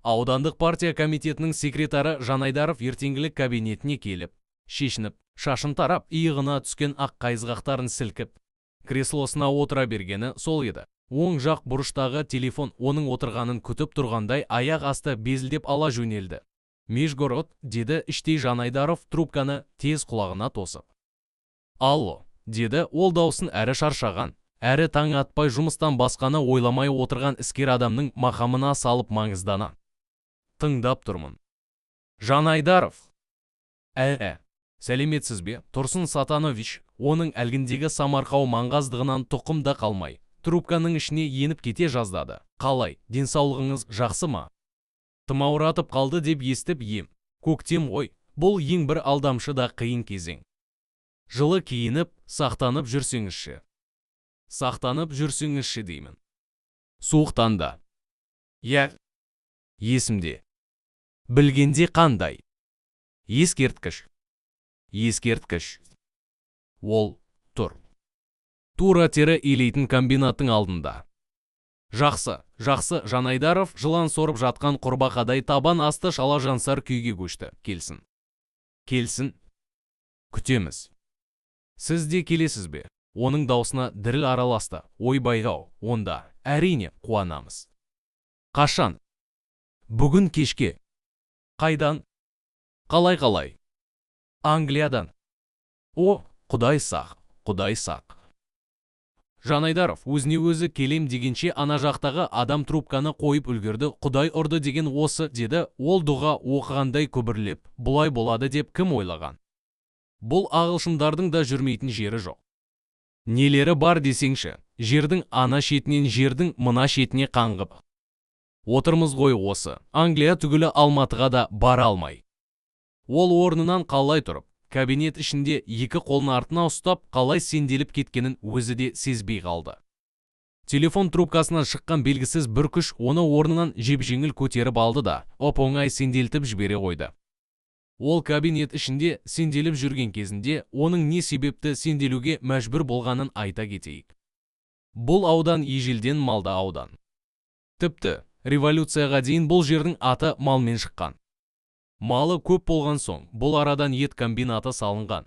Аудандық партия комитетінің секретары Жанайдаров ертеңгілік кабинетіне келіп, шешініп, шашын тарап, иығына түскен ақ қайызғақтарын сілкіп, креслосына отыра бергені сол еді. Оң жақ бұрыштағы телефон оның отырғанын күтіп тұрғандай аяқ асты безілдеп ала жөнелді. «Межгород», – деді іштей Жанайдаров трубканы тез құлағына тосып. «Алло», – деді ол даусын әрі шаршаған, әрі таң атпай жұмыстан басқаны ойламай отырған іскер адамның мақамына салып маңыздана. «Тыңдап тұрмын». «Жанайдаров». «Ә, сәлеметсіз бе, Тұрсын Сатанович?» Оның әлгіндегі самарқау маңғаздығынан тұқым да қалмай, трубканың ішіне еніп кете жаздады. «Қалай, денсаулығыңыз жақсы ма? Тұмауратып қалды деп естіп ем. Көктем ғой, бұл ең бір алдамшы да қиын кезең. Жылы киініп, сақтанып жүрсеңізші. Сақтанып жүрсеңізші деймін. Суықтан да». «Иә, есімде. Білгенде қандай? Ескерткіш. Ескерткіш. Ол тұр. Тура тері илейтін комбинаттың алдында». «Жақсы, жақсы», – Жанайдаров жылан сорып жатқан құрбақадай табан асты шала жансар күйге көшті. «Келсін. Келсін. Күтеміз. Сіз де келесіз бе?» Оның даусына діріл араласты. «Ойбай-ау, онда, әрине, қуанамыз. Қашан?» «Бүгін кешке». «Қайдан?» «Қалай-қалай?» «Англиядан». «О, Құдай сақ, Құдай сақ». Жанайдаров өзіне өзі келем дегенше, ана жақтағы адам трубканы қойып үлгерді. «Құдай ұрды деген осы», – деді ол дұға оқығандай күбірлеп. «Бұлай болады деп кім ойлаған? Бұл ағылшындардың да жүрмейтін жері жоқ. Нелері бар десеңші, жердің ана шетінен жердің мына шетіне қаңғып отырмыз ғой осы Англия түгілі Алматыға да бара алмай». Ол орнынан қалай тұрып, кабинет ішінде екі қолын артына ұстап, қалай сенделіп кеткенін өзі де сезбей қалды. Телефон трубкасынан шыққан белгісіз бір күш оны орнынан жеп-жеңіл көтеріп алды да, оп-оңай сенделтіп жібере қойды. Ол кабинет ішінде сенделіп жүрген кезінде оның не себепті сенделуге мәжбүр болғанын айта кетейік. Бұл аудан ежелден малды аудан. Тіпті революцияға дейін бұл жердің аты малмен шыққан. Малы көп болған соң, бұл арадан ет комбинаты салынған.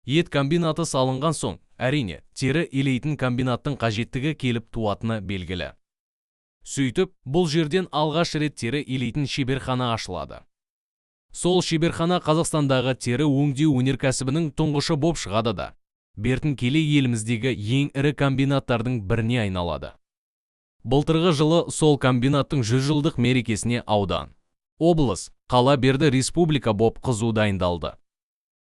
Ет комбинаты салынған соң, әрине, тері илейтін комбинаттың қажеттігі келіп туатыны белгілі. Сөйтіп, бұл жерден алғаш рет тері илейтін шеберхана ашылады. Сол шеберхана Қазақстандағы тері өңдеу өнеркәсібінің тұңғышы боп шығады да, бертін келе еліміздегі ең ірі комбинаттардың біріне айналады. Былтырғы жылы сол комбинаттың 100 жылдық мерекесіне аудан, облыс, қала берді республика боп қызу дайындалды.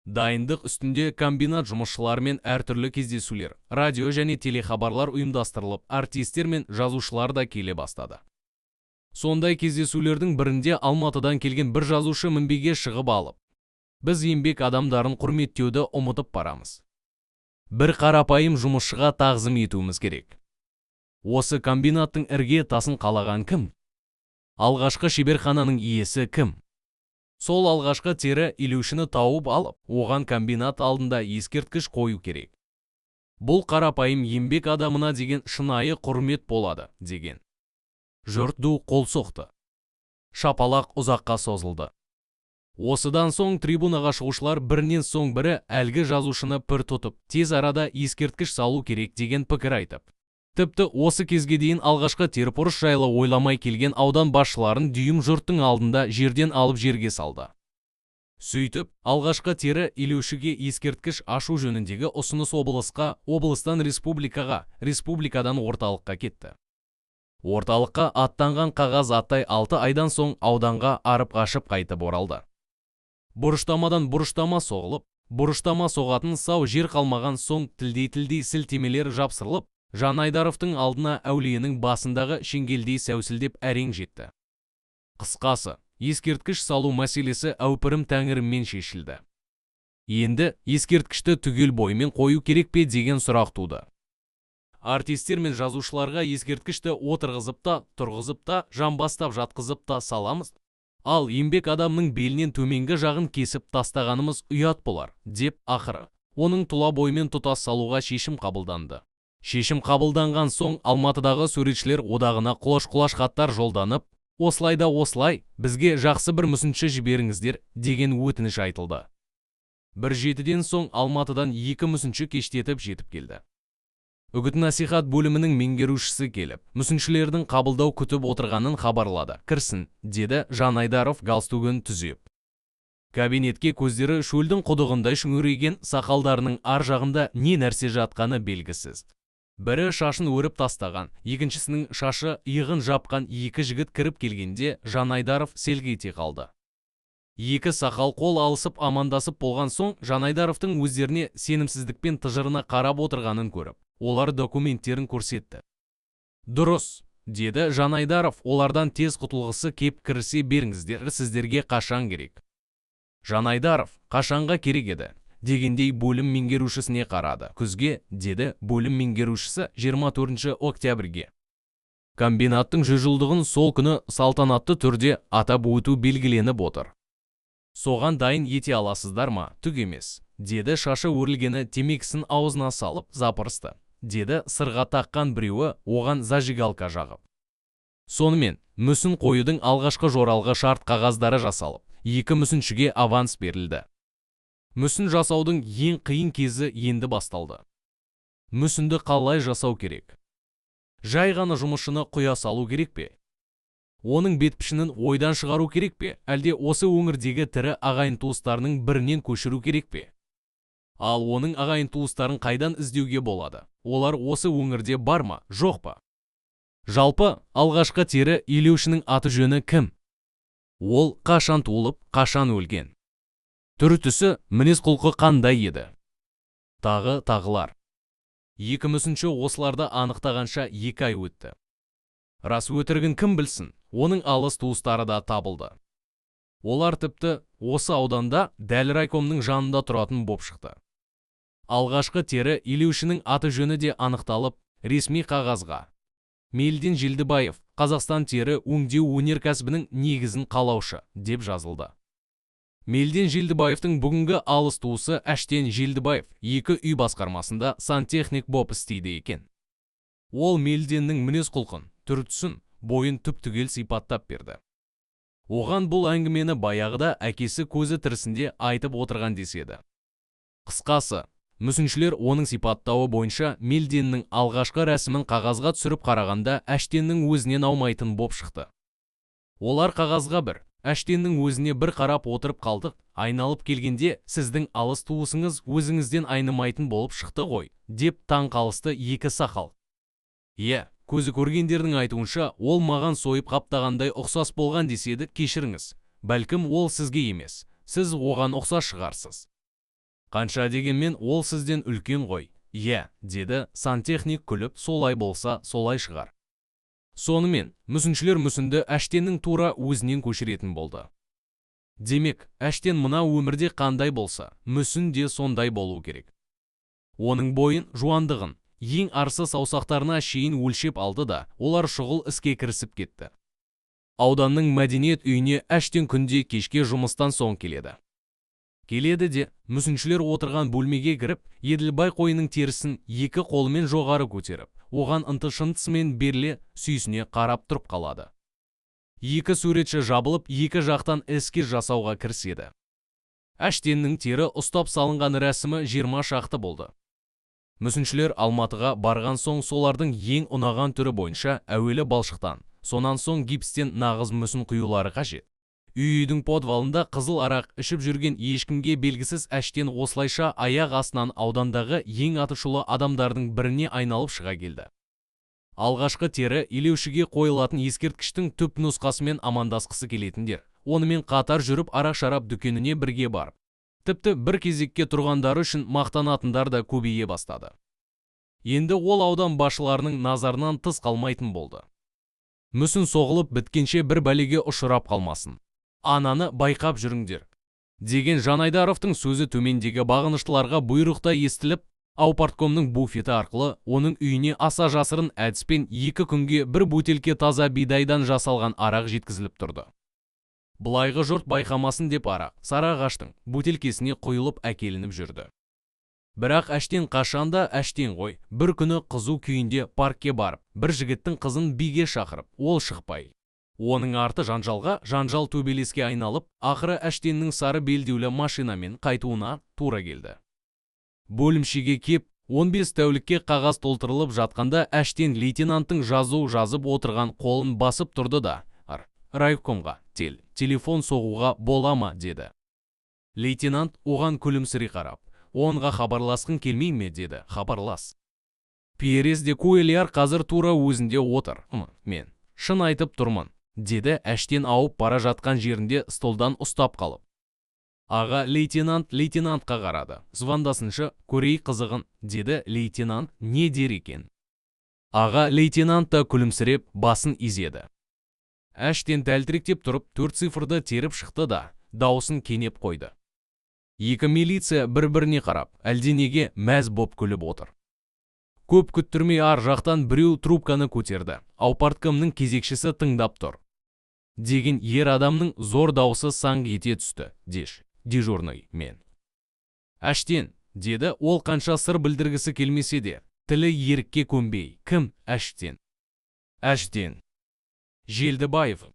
Дайындық үстінде комбинат жұмысшыларымен әртүрлі кездесулер, радио және телехабарлар ұйымдастырылып, артистер мен жазушылар да келе бастады. Сондай кездесулердің бірінде Алматыдан келген бір жазушы мінбеге шығып алып: «Біз еңбек адамдарын құрметтеуді ұмытып барамыз. Бір қарапайым жұмысшыға тағзым етуіміз керек. Осы комбинаттың ірге тасын қалаған кім? Алғашқы шеберхананың иесі кім? Сол алғашқы тері илеушіні тауып алып, оған комбинат алдында ескерткіш қою керек. Бұл қарапайым еңбек адамына деген шынайы құрмет болады», – деген. Жұрт ду қол соқты. Шапалақ ұзаққа созылды. Осыдан соң трибунаға шығушылар бірінен соң бірі әлгі жазушыны пір тұтып, тез арада ескерткіш салу керек деген пікір айтып, тіпті осы кезге дейін алғашқы терібұрыш жайлы ойламай келген аудан басшыларын дүйім жұрттың алдында жерден алып жерге салды. Сөйтіп, алғашқы тері илеушіге ескерткіш ашу жөніндегі ұсыныс облысқа, облыстан республикаға, республикадан орталыққа кетті. Орталыққа аттанған қағаз аттай 6 айдан соң ауданға арып қашып қайтып оралды. Бұрыштамадан бұрыштама соғылып, бұрыштама соғатын сау жер қалмаған соң тілдей-тілдей сілтемелер жапсырылып, Жанайдаровтың алдына әулиенің басындағы шеңгелдей сәусілдеп әрең жетті. Қысқасы, ескерткіш салу мәселесі әупірім тәңіріммен шешілді. Енді ескерткішті түгел бойымен қою керек пе деген сұрақ туды. Артистер мен жазушыларға ескерткішті отырғызып та, тұрғызып та, жамбастап жатқызып та саламыз. Ал еңбек адамның белінен төменгі жағын кесіп тастағанымыз ұят болар, деп ақыры оның тұла бойымен тұтас салуға шешім қабылданды. Шешім қабылданған соң Алматыдағы суретшілер одағына құлаш-құлаш хаттар жолданып, Осылай да осылай, бізге жақсы бір мүсінші жіберіңіздер деген өтініш айтылды. Бір жетіден соң Алматыдан екі мүсінші кештетіп жетіп келді. Үгіт-насихат бөлімінің меңгерушісі келіп, мүсіншілердің қабылдау күтіп отырғанын хабарлады. «Кірсін», – деді Жанайдаров галстугін түзеп. Кабинетке көздері шөлдің құдығындай шүңірейген, сақалдарының ар жағында не нәрсе жатқаны белгісіз. Бірі шашын өріп тастаған, екіншісінің шашы иығын жапқан екі жігіт кіріп келгенде, Жанайдаров селк ете қалды. Екі сақал қол алысып амандасып болған соң, Жанайдаровтың өздеріне сенімсіздікпен тыжырына қарап отырғанын көріп, олар документтерін көрсетті. «Дұрыс», – деді Жанайдаров олардан тез құтылғысы кеп, «кірісе беріңіздер, сіздерге қашан керек?» Жанайдаров қашанға керек еді дегендей бөлім меңгерушісіне қарады. «Күзге», – деді бөлім меңгерушісі, «24 октябрьге. Комбинаттың 100 жылдығын сол күні салтанатты түрде атап өту белгіленіп отыр. Соған дайын ете аласыздар ма?» «Түк емес», – деді шашы өрілгені темекісін аузына салып. «Запросто», – деді сырға таққан біреуі оған зажигалка жағып. Сонымен, мүсін қоюдың алғашқы жоралғы шарт қағаздары жасалып, екі мүсіншіге аванс берілді. Мүсін жасаудың ең қиын кезі енді басталды. Мүсінді қалай жасау керек? Жай ғана жұмысшыны құя салу керек пе? Оның бет пішінін ойдан шығару керек пе, әлде осы өңірдегі тірі ағайын туыстарының бірінен көшіру керек пе? Ал оның ағайын туыстарын қайдан іздеуге болады? Олар осы өңірде бар ма, жоқ па? Жалпы, алғашқы тері илеушінің аты жөні кім? Ол қашан туылып, қашан өлген? Түрі түсі, мінез құлқы қандай еді? Тағы тағылар. Екі мүсінші осыларды анықтағанша 2 ай өтті. Рас өтірігін кім білсін, оның алыс туыстары да табылды. Олар тіпті осы ауданда, дәл райкомның жанында тұратын боп шықты. Алғашқы тері илеушінің аты жөні де анықталып, ресми қағазға «Мелден Желдібаев, Қазақстан тері өңдеу өнеркәсібінің негізін қалаушы» деп жазылды. Мелден Желдібаевтың бүгінгі алыс туысы Әштен Желдібаев екі үй басқармасында сантехник боп істейді екен. Ол Мелденнің мінез құлқын, түр-түсін, бойын түп-түгел сипаттап берді. Оған бұл әңгімені баяғыда әкесі көзі тірісінде айтып отырған деседі. Қысқасы, мүсіншілер оның сипаттауы бойынша Мелденнің алғашқы рәсімін қағазға түсіріп қарағанда, Әштеннің өзінен аумайтын боп шықты. Олар қағазға бір, Әштеннің өзіне бір қарап отырып қалдық, «Айналып келгенде сіздің алыс туысыңыз өзіңізден айнымайтын болып шықты ғой», – деп таң қалысты екі сақал. Иә, көзі көргендердің айтуынша, ол маған сойып қаптағандай ұқсас болған деседі. Кешіріңіз, бәлкім, ол сізге емес, сіз оған ұқсас шығарсыз. Қанша дегенмен ол сізден үлкен ғой. «Иә», – деді сантехник күліп, «солай болса, солай шығар». Сонымен, мүсіншілер мүсінді Әштеннің тура өзінен көшіретін болды. Демек, Әштен мына өмірде қандай болса, мүсін де сондай болу керек. Оның бойын, жуандығын, ең арсы саусақтарына шейін өлшеп алды да, олар шұғыл іске кірісіп кетті. Ауданның мәдениет үйіне Әштен күнде кешке жұмыстан соң келеді. Келеді де, мүсіншілер отырған бөлмеге кіріп, Еділбай қойының терісін екі қолымен жоғары көтеріп, оған ынты-шынтысымен беріле сүйсіне қарап тұрып қалады. Екі суретші жабылып, екі жақтан эскиз жасауға кіріседі. Әштеннің тері ұстап салынған рәсімі 20 шақты болды. Мүсіншілер Алматыға барған соң, солардың ең ұнаған түрі бойынша әуелі балшықтан, сонан соң гипстен нағыз мүсін құюлары қажет. Үйдің подвалында қызыл арақ ішіп жүрген ешкімге белгісіз Әштен осылайша аяқ астынан аудандағы ең атышулы адамдардың біріне айналып шыға келді. Алғашқы тері илеушіге қойылатын ескерткіштің түп нұсқасымен амандасқысы келетіндер онымен қатар жүріп, арақ шарап дүкеніне бірге барып, тіпті бір кезекке тұрғандары үшін мақтанатындар да көбейе бастады. Енді ол аудан басшыларының назарынан тыс қалмайтын болды. Мүсін соғылып біткенше бір бәлеге ұшырап қалмасын, ананы байқап жүріңдер деген Жанайдаровтың сөзі төмендегі бағыныштыларға бұйрықтай естіліп, аупарткомның буфеті арқылы оның үйіне аса жасырын әдіспен 2 күнге бір бөтелке таза бидайдан жасалған арақ жеткізіліп тұрды. Былайғы жұрт байқамасын деп, арақ Сарыағаштың бөтелкесіне құйылып әкелініп жүрді. Бірақ Әштен қашанда Әштен ғой. Бір күні қызу күйінде паркке барып, бір жігіттің қызын биге шақырып, ол шықпай Оның арты жанжалға, жанжал төбелеске айналып, ақыры Әштеннің сары белдеулі машинамен қайтуына тура келді. Бөлімшеге кеп, 15 тәулікке қағаз толтырылып жатқанда Әштен лейтенанттың жазу жазып отырған қолын басып тұрды да, райкомға телефон соғуға бола ма деді. Лейтенант оған күлімсірей қарап, онға хабарласқың келмей ме деді, хабарлас. Перес де Куэльяр қазір тура өзінде отыр. Мен шын айтып тұрмын, деді Әштен ауып бара жатқан жерінде столдан ұстап қалып. Аға лейтенант лейтенантқа қарады. Звондасыншы, көрейік қызығын, деді лейтенант, не дер екен. Аға лейтенант та күлімсіреп басын изеді. Әштен тәлтіректеп тұрып 4 цифрды теріп шықты да, даусын кенеп қойды. Екі милиция бір-біріне қарап, әлденеге мәз боп күліп отыр. Көп күттірмей ар жақтан біреу трубканы көтерді. Аупарткомның кезекшісі тыңдап тұр. Деген ер адамның зор даусы саңқ ете түсті. Дежурный мен. Әштен, деді ол қанша сыр білдіргісі келмесе де, тілі ерікке көнбей. Кім? Әштен. Әштен. Желдібаев.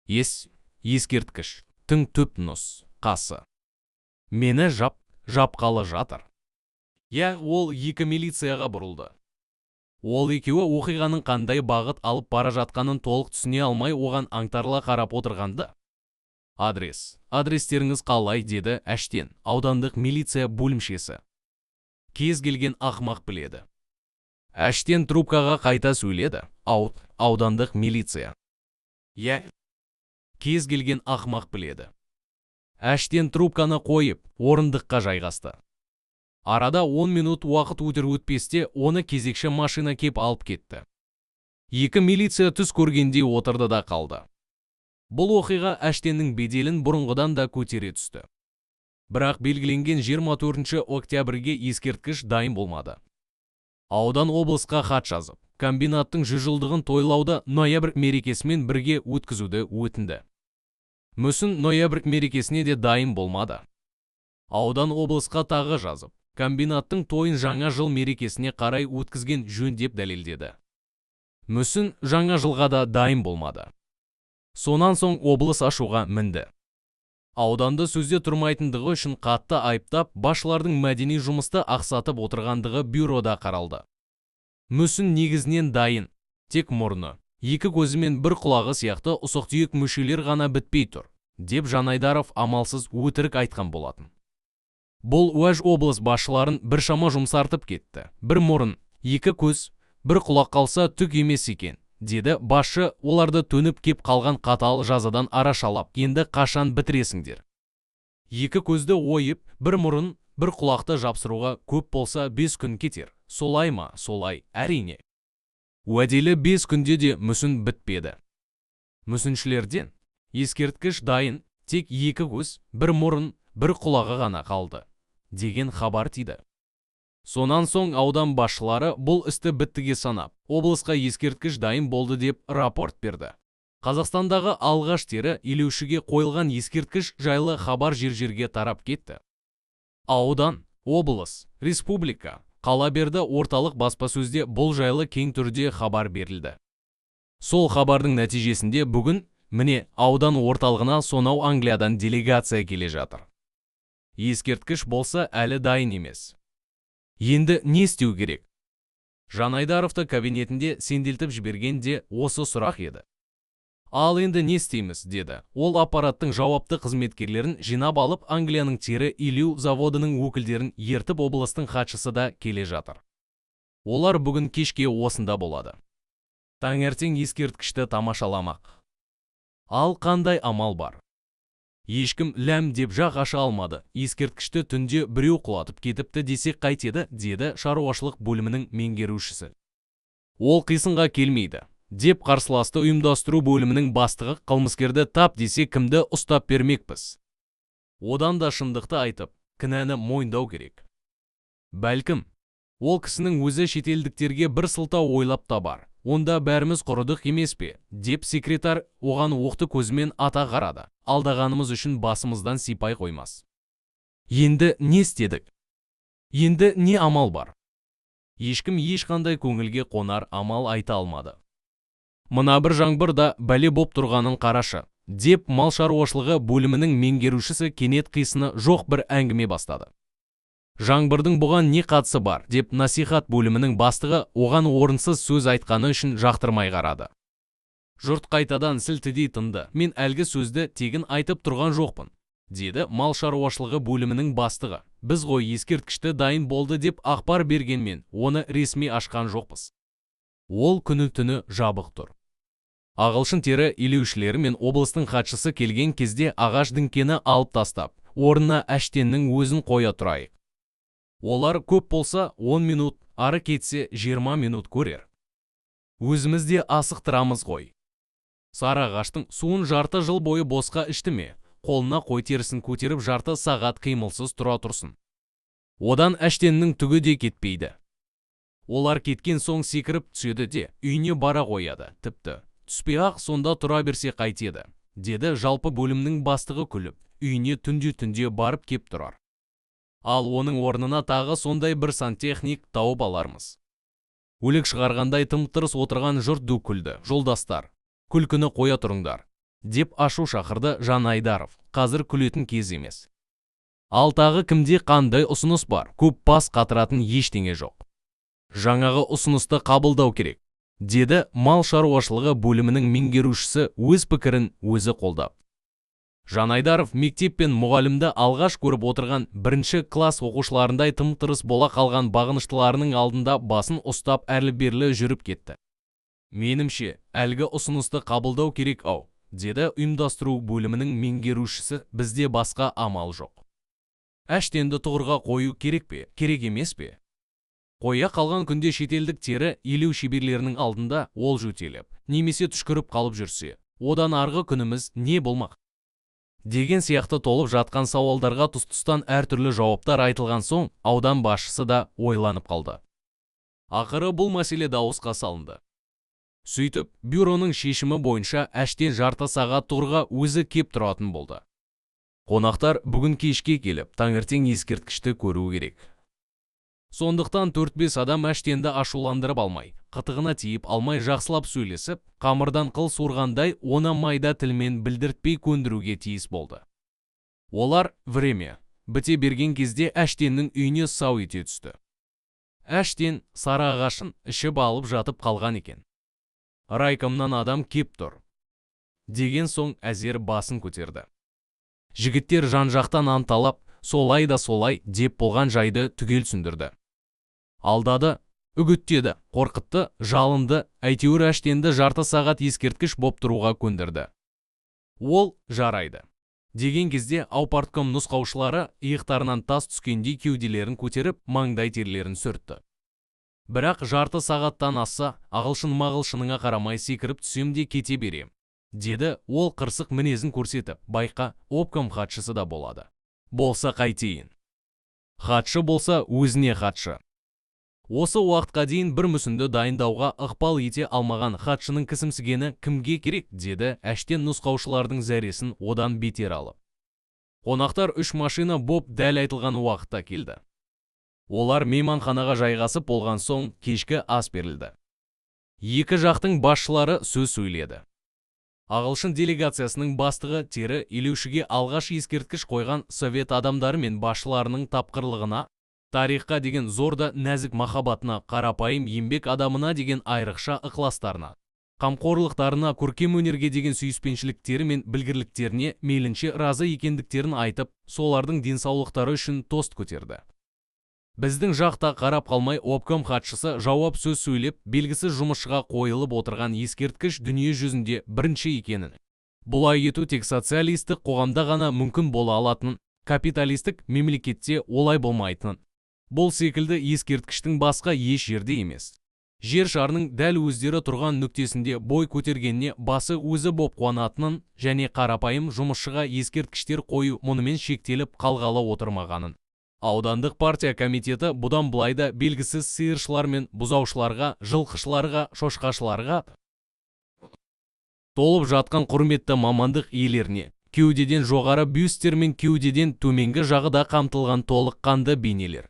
Ескерткіш. Тың түп нұс. Қасы. Мені жапқалы жатыр. Я, ол екі милицияға бұрылды. Ол екеуі оқиғаның қандай бағыт алып бара жатқанын толық түсіне алмай оған аңтарыла қарап отырғанды. Адрес. Адрестеріңіз қалай, деді Әштен, аудандық милиция бөлімшесі. Кез келген ақмақ біледі. Әштен трубкаға қайта сөйледі. Аудандық милиция. Я. Кез келген ақмақ біледі. Әштен трубканы қойып, орындыққа жайғасты. Арада 10 минут уақыт өтер өтпесте оны кезекші машина кеп алып кетті. Екі милиция түс көргендей отырды да қалды. Бұл оқиға Әштеннің беделін бұрынғыдан да көтере түсті. Бірақ белгіленген 24 октябрьге ескерткіш дайын болмады. Аудан облысқа хат жазып, комбинаттың 100 жылдығын тойлауды ноябрь мерекесімен бірге өткізуді өтінді. Мүсін ноябрь мерекесіне де дайын болмады. Аудан облысқа тағы жазып, комбинаттың тойын жаңа жыл мерекесіне қарай өткізген жөн деп дәлелдеді. Мүсін жаңа жылға да дайын болмады. Сонан соң облыс ашуға мінді. Ауданды сөзде тұрмайтындығы үшін қатты айыптап, басшылардың мәдени жұмысты ақсатып отырғандығы бюрода қаралды. Мүсін негізінен дайын, тек мұрны, екі көзі мен бір құлағы сияқты ұсақ-түйек мүшелер ғана бітпей тұр, деп Жанайдаров амалсыз өтірік айтқан болатын. Бұл уәж облыс басшыларын біршама жұмсартып кетті. Бір мұрын, екі көз, бір құлақ қалса түк емес екен, деді басшы оларды төніп кеп қалған қатал жазадан арашалап, енді қашан бітіресіңдер? Екі көзді ойып, бір мұрын, бір құлақты жапсыруға көп болса 5 күн кетер. Солай ма? Солай, әрине. Уәделі 5 күнде де мүсін бітпеді. Мүсіншілерден ескерткіш дайын, тек екі көз, бір мұрын, бір құлағы ғана қалды, деген хабар тиді. Сонан соң аудан басшылары бұл істі біттіге санап, облысқа ескерткіш дайын болды деп рапорт берді. Қазақстандағы алғаш тері илеушіге қойылған ескерткіш жайлы хабар жер-жерге тарап кетті. Аудан, облыс, республика, қала берді орталық баспасөзде бұл жайлы кең түрде хабар берілді. Сол хабардың нәтижесінде бүгін міне аудан орталығына сонау Англиядан делегация келе жатыр. Ескерткіш болса әлі дайын емес. Енді не істеу керек? Жанайдаровты кабинетінде сенделтіп жіберген де осы сұрақ еді. Ал енді не істейміз, деді. Ол аппараттың жауапты қызметкерлерін жинап алып, Англияның тері илеу заводының өкілдерін ертіп облыстың хатшысы да келе жатыр. Олар бүгін кешке осында болады. Таңертең ескерткішті тамашаламақ. Ал қандай амал бар? Ешкім ләм деп жақ аша алмады. Ескерткішті түнде біреу құлатып кетіпті десек қайтеді, деді шаруашылық бөлімінің меңгерушісі. Ол қисынға келмейді, деп қарсыласты ұйымдастыру бөлімінің бастығы. Қылмыскерді тап десе кімді ұстап бермекпіз? Одан да шындықты айтып, кінәні мойындау керек. Бәлкім, ол кісінің өзі шетелдіктерге бір сылтау ойлап табар. Онда бәріміз құрыдық емес пе, деп секретарь оған оқты көзімен ата қарады. Алдағанымыз үшін басымыздан сипай қоймас. Енді не істедік? Енді не амал бар? Ешкім ешқандай көңілге қонар амал айта алмады. Мына бір жаңбыр да бәле боп тұрғанын қарашы, деп мал шаруашылығы бөлімінің меңгерушісі кенет қисыны жоқ бір әңгіме бастады. Жаңбырдың бұған не қатысы бар, деп насихат бөлімінің бастығы оған орынсыз сөз айтқаны үшін жақтырмай қарады. Жұрт қайтадан сілтідей тынды. Мен әлгі сөзді тегін айтып тұрған жоқпын, деді мал шаруашылығы бөлімінің бастығы. Біз ғой ескерткішті дайын болды деп ақпар бергенмен, оны ресми ашқан жоқпыз. Ол күні-түні жабық тұр. Ағылшын тері илеушілері мен облыстың хатшысы келген кезде ағаш діңкені алып тастап, орнына Әштеннің өзін қоя тұрайық. Олар көп болса 10 минут, ары кетсе 20 минут көрер. Өзіміз де асықтырамыз ғой. Сары ағаштың суын жарты жыл бойы босқа ішті ме, қолына қой терісін көтеріп жарты сағат қимылсыз тұра тұрсын. Одан Әштеннің түгі де кетпейді. Олар кеткен соң секіріп түседі де үйіне бара қояды, тіпті. Түспей-ақ сонда тұра берсе қайтеді, деді жалпы бөлімнің бастығы күліп, үйіне түнде-түнде барып кеп тұрар. Ал оның орнына тағы сондай бір сантехник тауып алармыз. Өлік шығарғандай тым-тырыс отырған жұрт ду күлді. Жолдастар, күлкіні қоя тұрыңдар, деп ашу шақырды Жанайдаров. Қазір күлетін кез емес. Ал тағы кімде қандай ұсыныс бар? Көп бас қатыратын ештеңе жоқ. Жаңағы ұсынысты қабылдау керек, деді мал шаруашылығы бөлімінің меңгерушісі өз пікірін өзі қолдап. Жанайдаров мектеп пен мұғалімді алғаш көріп отырған бірінші класс оқушыларындай тым-тырыс бола қалған бағыныштыларының алдында басын ұстап әрлі-берлі жүріп кетті. Менімше, әлгі ұсынысты қабылдау керек ау, деді ұйымдастыру бөлімінің меңгерушісі, бізде басқа амал жоқ. Әштенді тұғырға қою керек пе, керек емес пе? Қоя қалған күнде шетелдік тері илеу шеберлерінің алдында ол жөтеліп, немесе түшкіріп қалып жүрсе, одан арғы күніміз не болмақ? Деген сияқты толып жатқан сауалдарға тұс-тұстан әртүрлі жауаптар айтылған соң, аудан басшысы да ойланып қалды. Ақыры бұл мәселе дауысқа салынды. Сөйтіп, бюроның шешімі бойынша Әштен жарты сағат тұғырға өзі кеп тұратын болды. Қонақтар бүгін кешке келіп, таңертең ескерткішті көру керек. Сондықтан 4-5 адам Әштенді ашуландырып алмай, қытығына тиіп алмай жақсылап сөйлесіп, қамырдан қыл суырғандай оны майда тілмен білдіртпей көндіруге тиіс болды. Олар время біте берген кезде Әштеннің үйіне сау ете түсті. Әштен сары ағашын ішіп алып жатып қалған екен. Райкомнан адам кеп тұр, деген соң әзер басын көтерді. Жігіттер жан-жақтан анталап, солай да солай деп болған жайды түгел түсіндірді. Алдады, үгіттеді, қорқытты, жалынды, әйтеуір Әштенді жарты сағат ескерткіш боп тұруға көндірді. Ол жарайды деген кезде аупартком нұсқаушылары иықтарынан тас түскендей кеуделерін көтеріп, маңдай терлерін сүртті. Бірақ жарты сағаттан асса, ағылшын-мағылшыныңа қарамай секіріп түсем де кете берем, деді ол қырсық мінезін көрсетіп. Байқа, обком хатшысы да болады. Болса қайтейін. Хатшы болса өзіне хатшы. Осы уақытқа дейін бір мүсінді дайындауға ықпал ете алмаған хатшының кісімсігені кімге керек, деді Әштен нұсқаушылардың зәресін одан бетер алып. Қонақтар 3 машина боп дәл айтылған уақытта келді. Олар мейманханаға жайғасып болған соң кешкі ас берілді. Екі жақтың басшылары сөз сөйледі. Ағылшын делегациясының бастығы тері илеушіге алғаш ескерткіш қойған совет адамдары мен басшыларының тапқырлығына, тарихқа деген зор да нәзік махаббатына, қарапайым еңбек адамына деген айрықша ықыластарына, қамқорлықтарына, көркем өнерге деген сүйіспеншіліктері мен білгірліктеріне мейлінше разы екендіктерін айтып, солардың денсаулықтары үшін тост көтерді. Біздің жақта қарап қалмай обком хатшысы жауап сөз сөйлеп, белгісіз жұмысшыға қойылып отырған ескерткіш дүние жүзінде бірінші екенін, бұлай ету тек социалистік қоғамда ғана мүмкін бола алатын, капиталистік мемлекетте олай болмайтынын, бұл секілді ескерткіштің басқа еш жерде емес, жер шарының дәл өздері тұрған нүктесінде бой көтергеніне басы өзі боп қуанатынын және қарапайым жұмысшыға ескерткіштер қою мұнымен шектеліп қалғалы отырмағанын. Аудандық партия комитеті бұдан былай да белгісіз сиыршылар мен бұзаушыларға, жылқышыларға, шошқашыларға толып жатқан құрметті мамандық иелеріне кеудеден жоғары бюсттер мен кеудеден төменгі жағы да қамтылған толыққанды бейнелер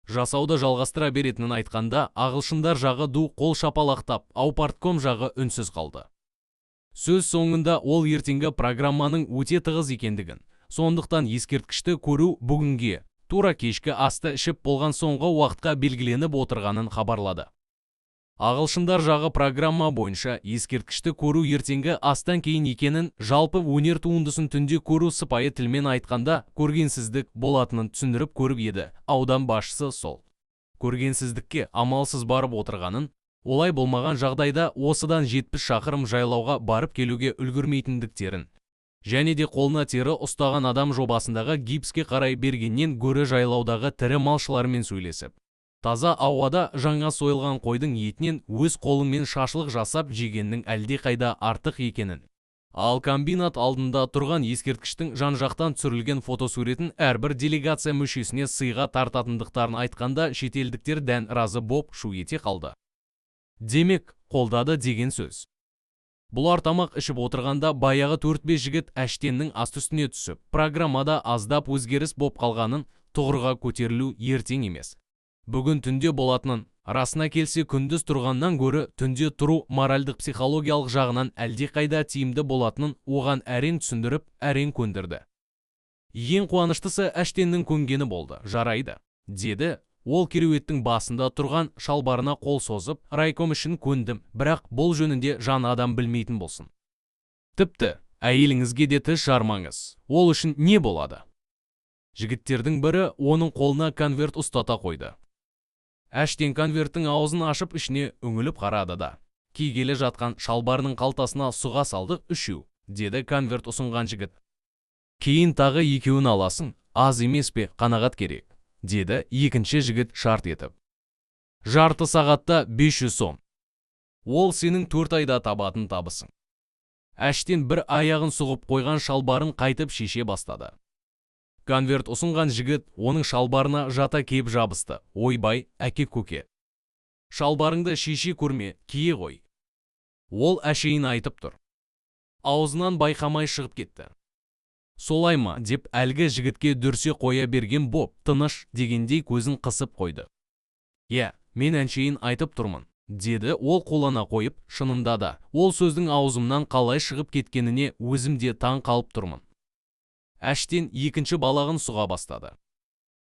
Жасауды жалғастыра беретінін айтқанда, ағылшындар жағы ду қол шапалақтап, аупартком жағы үнсіз қалды. Сөз соңында ол ертеңгі программаның өте тығыз екендігін, сондықтан ескерткішті көру бүгінге, тура кешкі асты ішіп болған соңғы уақытқа белгіленіп отырғанын хабарлады. Ағылшындар жағы программа бойынша ескерткішті көру ертеңгі астан кейін екенін, жалпы өнер туындысын түнде көру сыпайы тілмен айтқанда көргенсіздік болатынын түсіндіріп көріп еді. Аудан басшысы сол көргенсіздікке амалсыз барып отырғанын, олай болмаған жағдайда осыдан 70 шақырым жайлауға барып келуге үлгермейтіндіктерін, және де қолына тері ұстаған адам жобасындағы гипске қарай бергеннен гөрі жайлаудағы тірі малшылармен сөйлесіп, таза ауада жаңа сойылған қойдың етінен өз қолыңмен шашлық жасап жегеннің әлдеқайда артық екенін, ал комбинат алдында тұрған ескерткіштің жан-жақтан түсірілген фотосуретін әрбір делегация мүшесіне сыйға тартатындықтарын айтқанда шетелдіктер дән разы боп шу ете қалды. Демек, қолдады деген сөз. Бұлар тамақ ішіп отырғанда баяғы 4-5 жігіт Әштеннің асты үстіне түсіп, программада аздап өзгеріс боп қалғанын, тұғырға көтерілу ертең емес, бүгін түнде болатынын, расына келсе күндіз тұрғаннан гөрі түнде тұру моральдық психологиялық жағынан әлдеқайда тиімді болатынын оған әрең түсіндіріп, әрең көндірді. Ең қуаныштысы Әштеннің көнгені болды. Жарайды, деді ол кереуеттің басында тұрған шалбарына қол созып, райком үшін көндім, бірақ бұл жөнінде жан адам білмейтін болсын. Тіпті әйеліңізге де тіс жармаңыз, ол үшін не болады? Жігіттердің бірі оның қолына конверт ұстата қойды. Әштен конверттің аузын ашып ішіне үңіліп қарады да, кигелі жатқан шалбарының қалтасына сұға салды. Үшеу, деді конверт ұсынған жігіт. Кейін тағы екеуін аласың, аз емес пе, қанағат керек, деді екінші жігіт шарт етіп. Жарты сағатта 500 сом. Ол сенің 4 айда табатын табысың. Әштен бір аяғын сұғып қойған шалбарын қайтып шеше бастады. Конверт ұсынған жігіт оның шалбарына жата кеп жабысты. Ойбай, әке көке. Шалбарыңды шеше көрме, кие ғой. Ол әшейін айтып тұр. Аузынан байқамай шығып кетті. Солай ма, деп әлгі жігітке дүрсе қоя берген боп, тыныш дегендей көзін қысып қойды. Иә, мен әншейін айтып тұрмын, деді ол қолана қойып, шынында да, ол сөздің аузымнан қалай шығып кеткеніне өзім де таң қалып тұрмын. Әштен екінші балағын сұға бастады.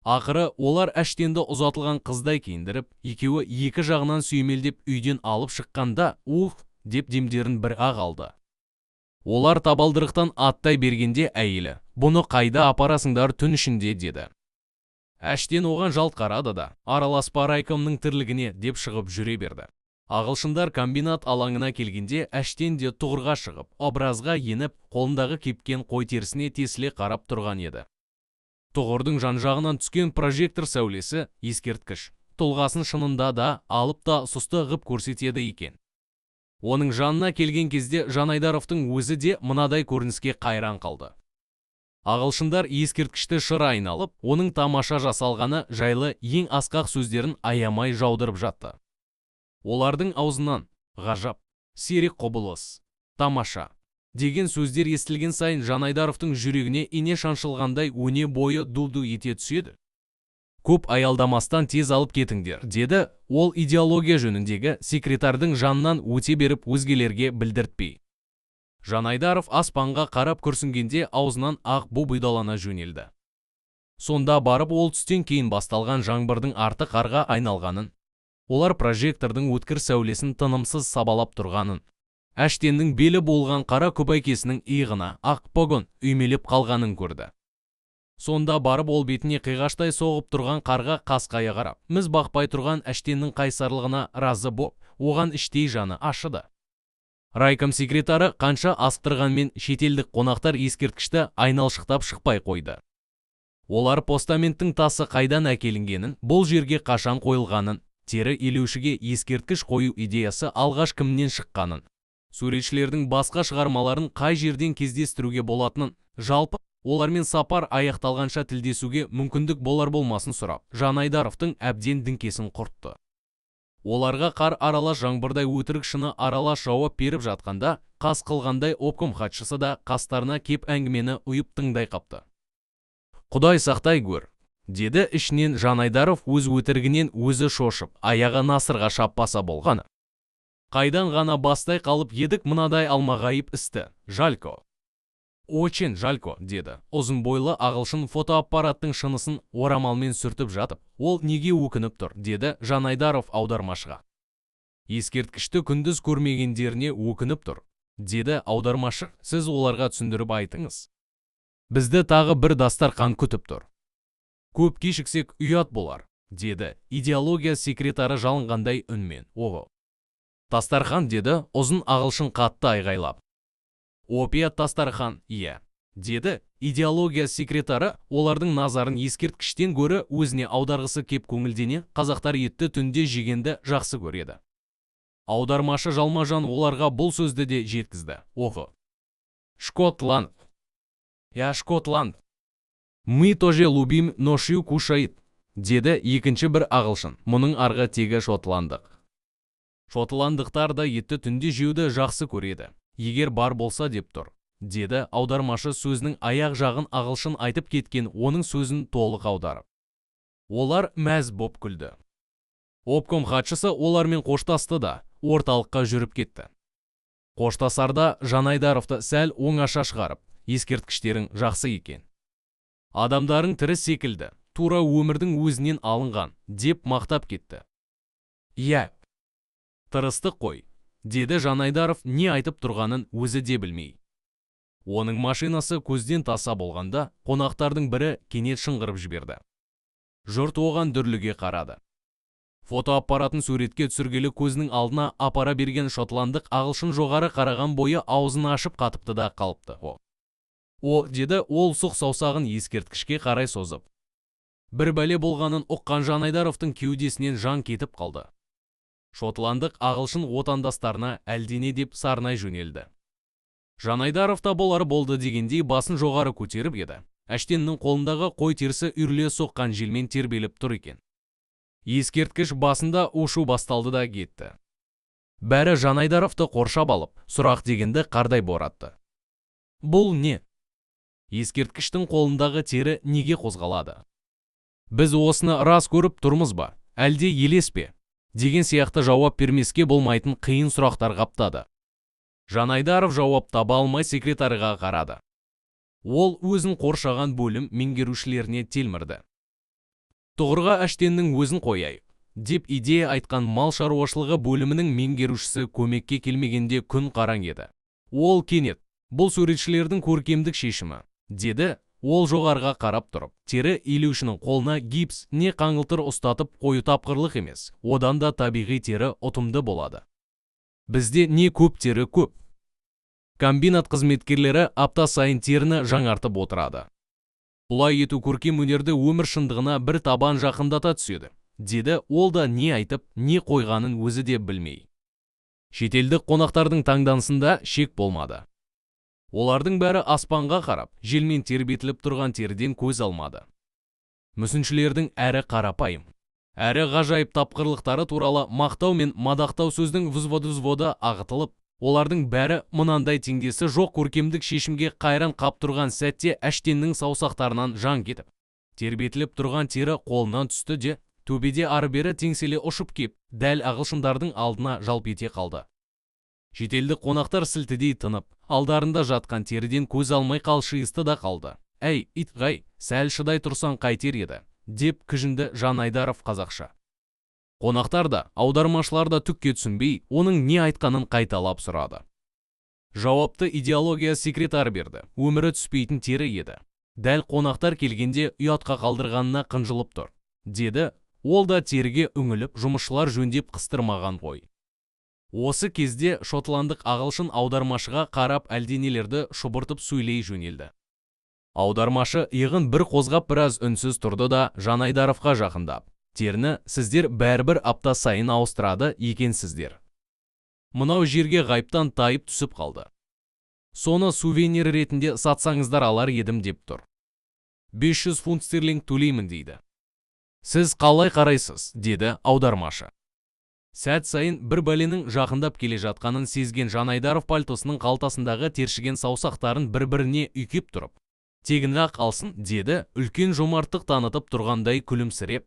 Ақыры олар Әштенді ұзатылған қыздай киіндіріп, екеуі екі жағынан сүйемелдеп үйден алып шыққанда, ух, деп демдерін бір ақ алды. Олар табалдырықтан аттай бергенде әйелі, бұны қайда апарасыңдар түн ішінде, деді. Әштен оған жалт қарады да, араласпа райкомның тірлігіне, деп шығып жүре берді. Ағылшындар комбинат алаңына келгенде Әштен де тұғырға шығып, образға еніп, қолындағы кепкен қой терісіне тесіле қарап тұрған еді. Тұғырдың жан-жағынан түскен прожектор сәулесі ескерткіш тұлғасын шынында да алып та сұсты ғып көрсетеді екен. Оның жанына келген кезде Жанайдаровтың өзі де мынадай көрініске қайран қалды. Ағылшындар ескерткішті шыр айналып, оның тамаша жасалғаны жайлы ең асқақ сөздерін аямай жаудырып жатты. Олардың аузынан ғажап, сирек құбылыс, тамаша деген сөздер естілген сайын Жанайдаровтың жүрегіне ине шаншылғандай өне бойы ду-ду ете түседі. Көп аялдамастан тез алып кетіңдер, деді ол идеология жөніндегі секретардың жанынан өте беріп өзгелерге білдіртпей. Жанайдаров аспанға қарап күрсінгенде аузынан ақ бу бұйдалана жөнелді. Сонда барып ол түстен кейін басталған жаңбырдың арты қарға айналғанын, олар прожектордың өткір сәулесін тынымсыз сабалап тұрғанын, Әштеннің белі болған қара көбәйкесінің иығына ақ погон үймелеп қалғанын көрді. Сонда барып ол бетіне қиғаштай соғып тұрған қарға қасқая қарап, міз бақпай тұрған Әштеннің қайсарлығына разы боп, оған іштей жаны ашыды. Райком секретары қанша асықтырғанмен шетелдік қонақтар ескерткішті айналшықтап шықпай қойды. Олар постаменттің тасы қайдан әкелінгенін, бұл жерге қашан қойылғанын, тері елеушіге ескерткіш қою идеясы алғаш кімнен шыққанын, суретшілердің басқа шығармаларын қай жерден кездестіруге болатынын, жалпы олармен сапар аяқталғанша тілдесуге мүмкіндік болар болмасын сұрап, Жанайдаровтың әбден діңкесін құртты. Оларға қар аралас жаңбырдай өтірік шыны аралас жауап беріп жатқанда, қас қылғандай обком хатшысы да қастарына кеп әңгімені ұйып тыңдай қапты. Құдай сақтай көр, Деді ішінен Жанайдаров өз өтірігінен өзі шошып, аяғы насырға шаппаса болғаны. Қайдан ғана бастай қалып едік мынадай алмағайып істі, жалько. Очень жалько, деді ұзын бойлы ағылшын фотоаппараттың шынысын орамалмен сүртіп жатып. Ол неге өкініп тұр? Деді Жанайдаров аудармашыға. Ескерткішті күндіз көрмегендеріне өкініп тұр, деді аудармашы. Сіз оларға түсіндіріп айтыңыз. Бізді тағы бір дастарқан күтіп тұр. Көп кешіксек, ұят болар, деді идеология секретары жалынғандай үнмен. Ого! Тастархан, деді ұзын ағылшын қатты айғайлап. Опять тастархан, иә, деді идеология секретары олардың назарын ескерткіштен гөрі өзіне аударғысы кеп көңілдене. Қазақтар етті түнде жегенді жақсы көреді. Аудармашы жалма-жан оларға бұл сөзді де жеткізді. Оқы. Шкотланд. Я Шкотланд. Мы тоже любим ночью кушать, деді екінші бір ағылшын. Мұның арғы тегі шотландық. Шотландықтар да етті түнде жеуді жақсы көреді. Егер бар болса деп тұр, деді аудармашы сөзінің аяқ жағын ағылшын айтып кеткен оның сөзін толық аударып. Олар мәз боп күлді. Обком хатшысы олармен қоштасты да, орталыққа жүріп кетті. Қоштасарда Жанайдаровты сәл оңаша шығарып, ескерткіштерің жақсы екен. Адамдарың тірі секілді, тура өмірдің өзінен алынған, деп мақтап кетті. Иә, тырыстық қой, деді Жанайдаров не айтып тұрғанын өзі де білмей. Оның машинасы көзден таса болғанда, қонақтардың бірі кенет шыңғырып жіберді. Жұрт оған дүрліге қарады. Фотоаппаратын суретке түсіргелі көзінің алдына апара берген шотландық ағылшын жоғары қараған бойы аузын ашып қатыпты да қалыпты. О, о, деді ол сұқ саусағын ескерткішке қарай созып. Бір бәле болғанын ұққан Жанайдаровтың кеудесінен жан кетіп қалды. Шотландық ағылшын отандастарына әлдене деп сарнай жөнелді. Жанайдаров та болары болды дегендей басын жоғары көтеріп еді. Әштеннің қолындағы қой терісі үйіріле соққан желмен тербеліп тұр екен. Ескерткіш басында у-шу басталды да кетті. Бәрі Жанайдаровты қоршап алып, сұрақ дегенді қардай боратты. Бұл не? Ескерткіштің қолындағы тері неге қозғалады? Біз осыны рас көріп тұрмыз ба? Әлде елес пе? Деген сияқты жауап бермеске болмайтын қиын сұрақтар қаптады. Жанайдаров жауап таба алмай секретарға қарады. Ол өзін қоршаған бөлім меңгерушілеріне телмірді. Тұғырға Әштеннің өзін қояйық, деп идея айтқан мал шаруашылығы бөлімінің меңгерушісі көмекке келмегенде күн қараң еді. Ол кенет, бұл суретшілердің көркемдік шешімі, деді ол жоғарға қарап тұрып. Тері илеушінің қолына гипс не қаңылтыр ұстатып қою тапқырлық емес, одан да табиғи тері ұтымды болады. Бізде не көп тері көп. Комбинат қызметкерлері апта сайын теріні жаңартып отырады. Бұлай ету көркем өнерді өмір шындығына бір табан жақындата түседі, деді ол да не айтып, не қойғанын өзі де білмей. Шетелдік қонақтардың таңданысында шек болмады. Олардың бәрі аспанға қарап, желмен тербетіліп тұрған теріден көз алмады. Мүсіншілердің әрі қарапайым, әрі ғажайып тапқырлықтары туралы мақтау мен мадақтау сөздің взводы-взводы ағытылып, олардың бәрі мынандай теңдесі жоқ көркемдік шешімге қайран қап тұрған сәтте Әштеннің саусақтарынан жан кетіп, тербетіліп тұрған тері қолынан түсті де, төбеде ары-бері теңселе ұшып кеп, дәл ағылшындардың алдына жалп ете қалды. Шетелдік қонақтар сілтідей тынып, алдарында жатқан теріден көз алмай қалшиысты да қалды. Әй, итғай, сәл шыдай тұрсаң қайтер еді, деп кіжінді Жанайдаров қазақша. Қонақтар да, аудармашылар да түкке түсінбей, оның не айтқанын қайталап сұрады. Жауапты идеология секретары берді. Өмірі түспейтін тері еді. Дәл қонақтар келгенде ұятқа қалдырғанына қынжылып тұр, деді ол да теріге үңіліп, жұмысшылар жөндеп қыстырмаған ғой. Осы кезде шотландық ағылшын аудармашыға қарап әлденелерді шұбыртып сөйлей жөнелді. Аудармашы иығын бір қозғап біраз үнсіз тұрды да Жанайдаровқа жақындап, теріні сіздер бәрібір апта сайын ауыстырады екенсіздер. Мынау жерге ғайыптан тайып түсіп қалды. Соны сувенир ретінде сатсаңыздар алар едім деп тұр. 500 фунт стерлинг төлеймін дейді. Сіз қалай қарайсыз, деді аудармашы. Сәт сайын бір бәленің жақындап келе жатқанын сезген Жанайдаров пальтосының қалтасындағы тершіген саусақтарын бір-біріне үйкеп тұрып, Тегін-ақ алсын, деді үлкен жомарттық танытып тұрғандай күлімсіреп.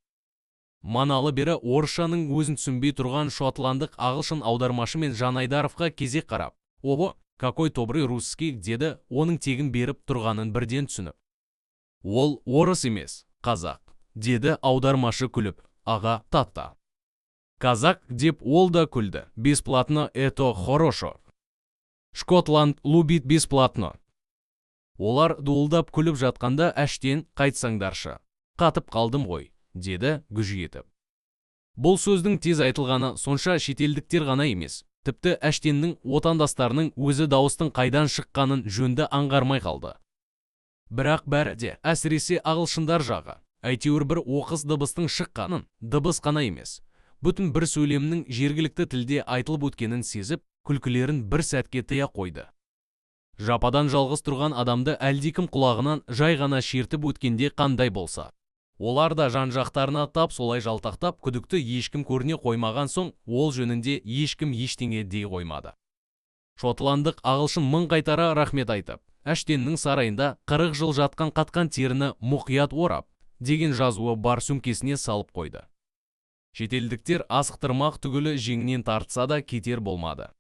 Маналы бері орысшаның өзін түсінбей тұрған шотландық ағылшын аудармашы мен Жанайдаровқа кезек қарап, «Ого, какой добрый русский», деді оның тегін беріп тұрғанын бірден түсініп. «Ол орыс емес, қазақ», деді аудармашы күліп, аға татта. «Казак», деп ол да күлді. «Бесплатно это хорошо. Шкотланд любит бесплатно». Олар дуылдап күліп жатқанда Әштен: «Қайтсаңдаршы, қатып қалдым ғой», деді гүж етіп. Бұл сөздің тез айтылғаны сонша, шетелдіктер ғана емес, тіпті Әштеннің отандастарының өзі дауыстың қайдан шыққанын жөнді аңғармай қалды. Бірақ бәрі де, әсіресе ағылшындар жағы, әйтеуір бір оқыс дыбыстың шыққанын, дыбыс қана емес, бүтін бір сөйлемнің жергілікті тілде айтылып өткенін сезіп, күлкілерін бір сәтке тыя қойды. Жападан жалғыз тұрған адамды әлдекім құлағынан жай ғана шертіп өткенде қандай болса, олар да жан-жақтарына тап солай жалтақтап, күдікті ешкім көріне қоймаған соң, ол жөнінде ешкім ештеңе дей қоймады. Шотландық ағылшын мың қайтара рахмет айтып, Әштеннің сарайында 40 жыл жатқан қатқан теріні мұқият орап деген жазуы бар сөмкесіне салып қойды. Шетелдіктер асықтырмақ түгілі, жеңінен тартса да кетер болмады.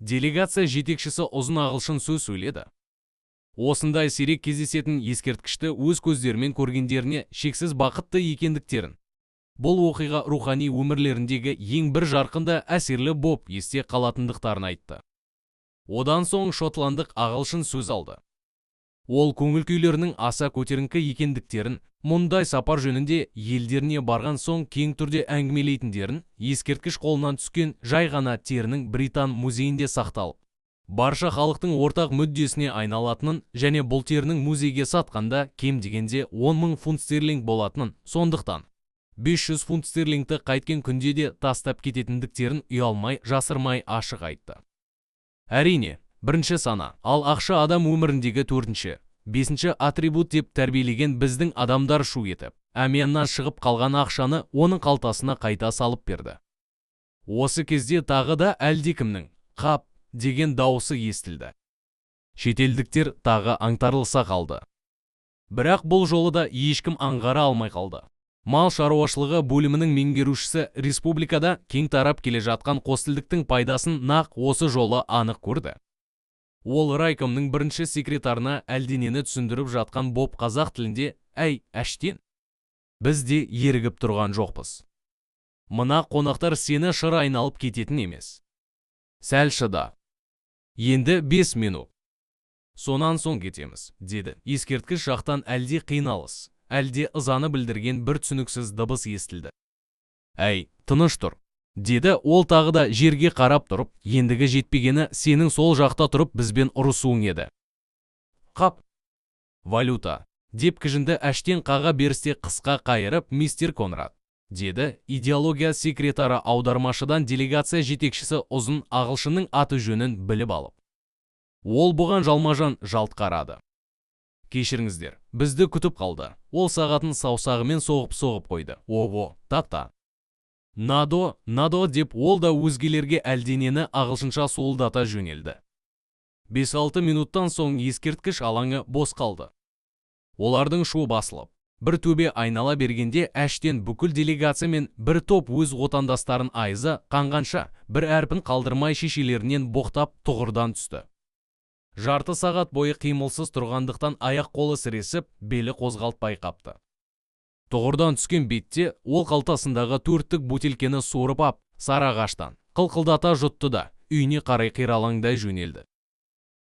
Делегация жетекшісі ұзын ағылшын сөз сөйледі. Осындай сирек кездесетін ескерткішті өз көздерімен көргендеріне шексіз бақытты екендіктерін, бұл оқиға рухани өмірлеріндегі ең бір жарқын да әсерлі боп есте қалатындықтарын айтты. Одан соң шотландық ағылшын сөз алды. Ол көңіл күйлерінің аса көтеріңкі екендіктерін, мұндай сапар жөнінде елдеріне барған соң кең түрде әңгімелейтіндерін, ескерткіш қолынан түскен жай ғана терінің Британ музейінде сақталып, барша халықтың ортақ мүддесіне айналатынын және бұл терінің музейге сатқанда кем дегенде 10 мың фунт стерлинг болатынын, сондықтан 500 фунт стерлингті қайткен күнде де тастап кететіндіктерін ұялмай, жасырмай ашық айтты. Әрине, бірінші сана, ал ақша адам өміріндегі төртінші, бесінші атрибут деп тәрбиелеген біздің адамдар шу етіп, әмияннан шығып қалған ақшаны оның қалтасына қайта салып берді. Осы кезде тағы да әлдекімнің «Қап» деген дауысы естілді. Шетелдіктер тағы аңтарылыса қалды. Бірақ бұл жолы да ешкім аңғара алмай қалды. Мал шаруашылығы бөлімінің меңгерушісі республикада кең тарап келе жатқан қостілдіктің пайдасын нақ осы жолы анық көрді. Ол райкомның бірінші секретарына әлденені түсіндіріп жатқан боп қазақ тілінде: «Әй, Әштен, біз де ерігіп тұрған жоқпыз. Мына қонақтар сені шыр айналып кететін емес. Сәл шыда. Енді 5 минут. Сонан соң кетеміз», деді. Ескерткіш жақтан әлде қиналыс, әлде ызаны білдірген бір түсініксіз дыбыс естілді. «Әй, тыныш тұр», деді ол тағы да жерге қарап тұрып, «ендігі жетпегені сенің сол жақта тұрып бізбен ұрысуың еді». «Қап, валюта», деп кіжінді Әштен қаға берісте қысқа қайырып. «Мистер Конрад», деді идеология секретары аудармашыдан делегация жетекшісі ұзын ағылшынның аты жөнін біліп алып. Ол бұған жалмажан жалт қарады. «Кешіріңіздер, бізді күтіп қалды». Ол сағатын саусағымен соғып-соғып қойды. «Ого, тата. Надо, надо», деп ол да өзгелерге әлденені ағылшынша суылдата жөнелді. 5-6 минуттан соң ескерткіш алаңы бос қалды. Олардың шуы басылып, бір төбе айнала бергенде Әштен бүкіл делегация мен бір топ өз отандастарын айызы қанғанша бір әрпін қалдырмай шешелерінен боқтап тұғырдан түсті. Жарты сағат бойы қимылсыз тұрғандықтан аяқ қолы сіресіп, белі қозғалтпай қапты. Тұғырдан түскен бетте ол қалтасындағы төрттік бөтелкені суырып ап, сары ағаштан қылқылдата жұтты да, үйіне қарай қиралаңдай жөнелді.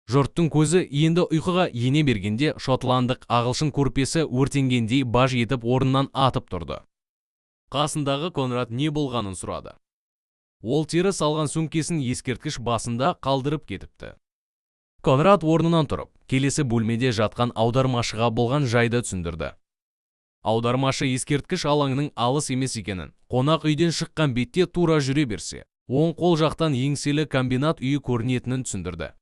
Жұрттың көзі енді ұйқыға ене бергенде шотландық ағылшын көрпесі өртенгендей баж етіп орнынан атып тұрды. Қасындағы Конрад не болғанын сұрады. Ол тері салған сөмкесін ескерткіш басында қалдырып кетіпті. Конрад орнынан тұрып, келесі бөлмеде жатқан аудармашыға болған жайды түсіндірді. Аудармашы ескерткіш алаңының алыс емес екенін, қонақ үйден шыққан бетте тура жүре берсе, оң қол жақтан еңселі комбинат үйі көрінетінін түсіндірді.